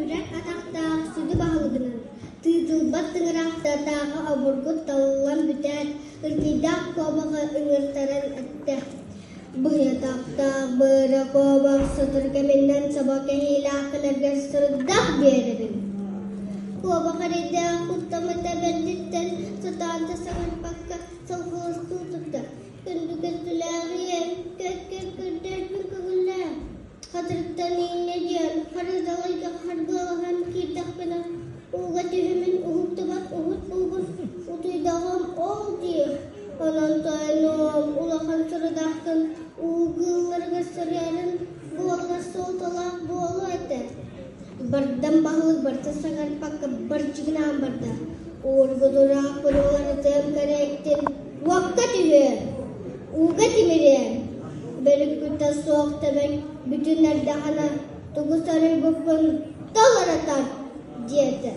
Тимирэр атахтаах сүдү баһылыгынан, тыытылбат тыҥырах тыатааҕы обургу талыллан бүтээт, ыркыйдаах куобаҕы ыҥыртаран эттэ: «Быһыйатахтаах быара куобах сотору кэминэн собо кэһиилээх кэлэргэр сорудах биэрэбин». Куобах эрэйдээх куттаммыта бэрдиттэн сатаан да саҥарбакка салҕаластыы турда: «Күндү көстүүлээҕиэм, көрдөрбүн көҥүллээ, Хатырыктан иҥнэ диэн харыс далайга харбыалаһан киирдэхпинэ, ууга түһэммин уһуктубат уһут буолбут утуйдаҕым ол дии. Онон тойонуом улахан сорудахтан уу кыылларыгар сөрөөрүн буоллар суолталаах буолуо этэ. Бардам баһылык барыта саҥарбакка бардьыгынаан барда. Уоргутураах куруоларытыам кэрэйиттин уокка түһүөм, ууга тимириэм. Бөрүкүтэ суох тэбэҥ бүтүн эрдэҕинэ тугу соруйбуппун толоро тарт диэтэ.